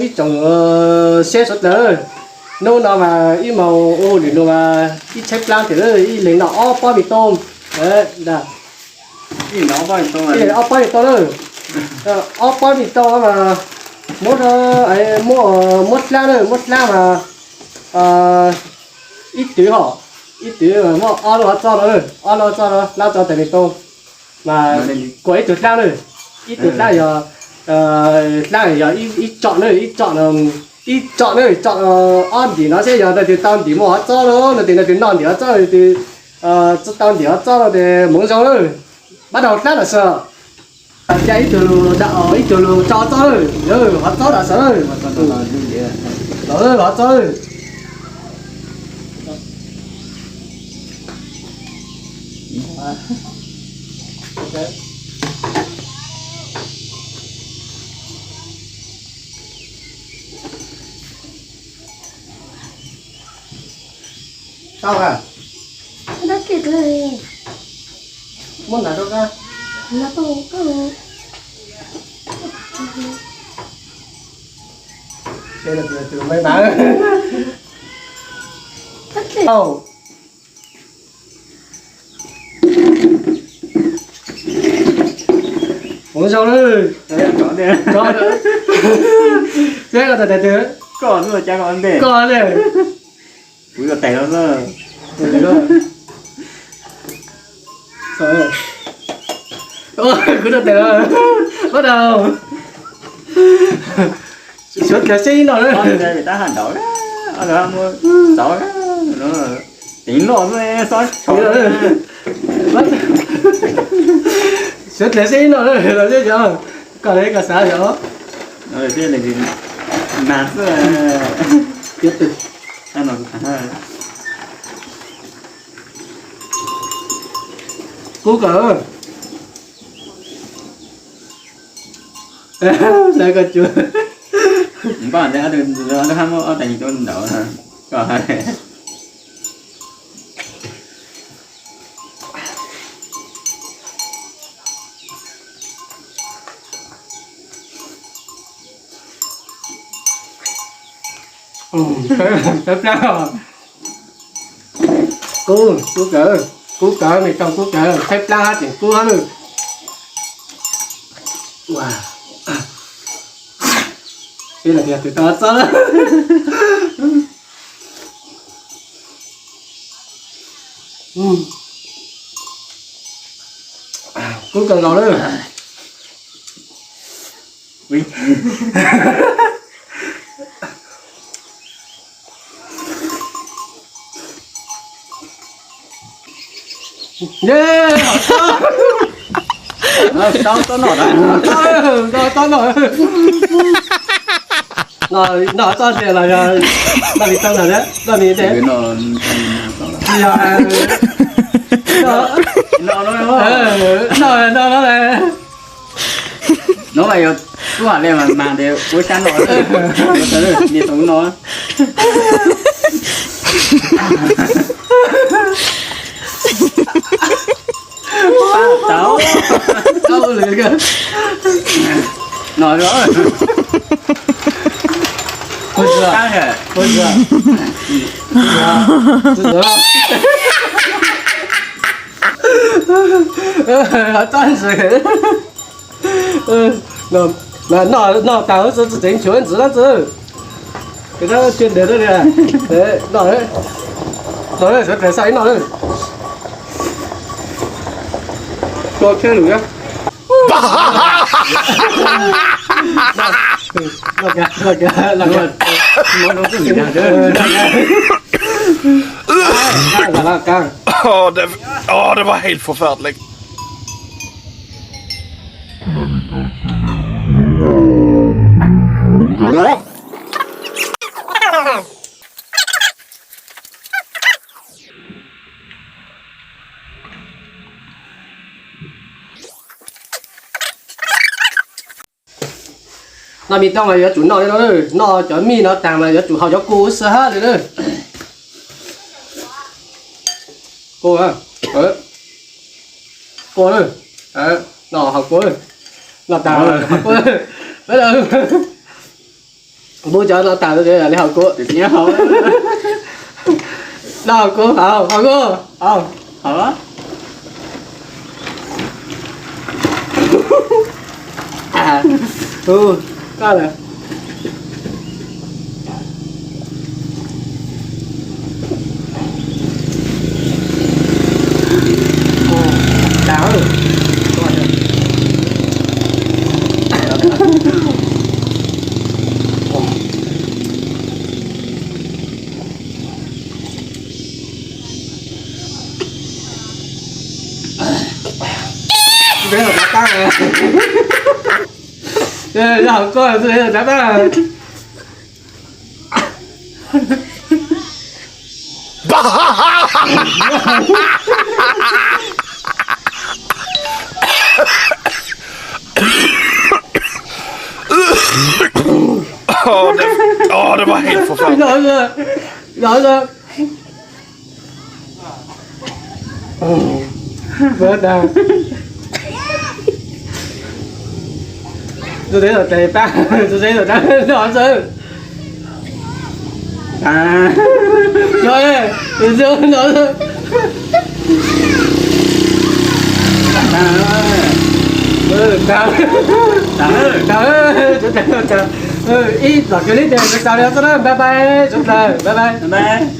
Ib tsoom siab suav dlawg, hnub no mas ib moos ua hauj lwm no mas ib tshaib plab tiag, ib leeg noj ob pob mi tooj. Ib leeg ob pob mi tooj na. Ob pob mi tooj mas muab, muab hlab na, muab hlab mas ib twv hos, ib twv mas muab ob lub hov txob no, ob lub hov txob no hlab tso tes mi tooj. Mas kuas ib tug hlab na, ib tug hlab yog, hlab yog ib tsom na, ib tsom na, ib tsom na, ob ntim no seb yog leej twg tau ntim muaj hov txob no, leej twg, leej twg noj ntim hov txob, leej twg tsis tau ntim hov txob no ces hmoov zoo lawm. Pab daug hlab los sawv, ca ib tug lus da, ib tug lus tso txob lawm, hov txob los sawv lawm, los hov txob lawm. Tau a. Muab ntav rau koj. Tau. Hmoov zoo lawm. Koj tes, koj tes. Kuv rau tes los, bắt đầu. Suav dlawg siab ib no lawm. Suav dlawg siab ib no lawm, los thiab cov, koj li koj xav yog. Mas xwb. Kub kawg. Hlawv koj cuag. Npaj ntawd ob tug hab muab ob tag nrho ntawd koj. Kub, kub kawg, kub kawg, me toog kub kawg, tshaib plab hab tseem kub hab lawm. Ua, ib los tias tus tau txob lawm. Kub kawg nkaus lawm. Noj txob ntses los yog noj li tau los thiab, noj li ntses. Noj, noj, noj. No mas yog tub hab li mas mas ntes ua sab no, nias tau no. Pab tau. Tau lawm kawg. No, txob ntses. Noj tag tseem tshuav ntxiv dab tsi. Tus dab tsi ntes dab li. Noj, noj, suav dlawg xav ib noj. Tua kiag lus na. Åh, det, åh, det var helt forfærdeligt. Noj me tooj mas yuav tsum noj li no, noj cov mij no tag mas yuav tsum haus cov kua xwb hab li na. Kua, kua, noj haus kua, noj tag haus kua. Kuv muab cov no tas li hauv kuv. Noj hauv kuv, hauv, hauv kuv, hauv, hauv. Koj lawm. Koj, koj, koj. Tus teb tom tes pab, tus teb tom tes no xwb. No, tus teb no xwb. Ib los kiag li ces txaus li xwb na, bye bye sawv daws, bye bye.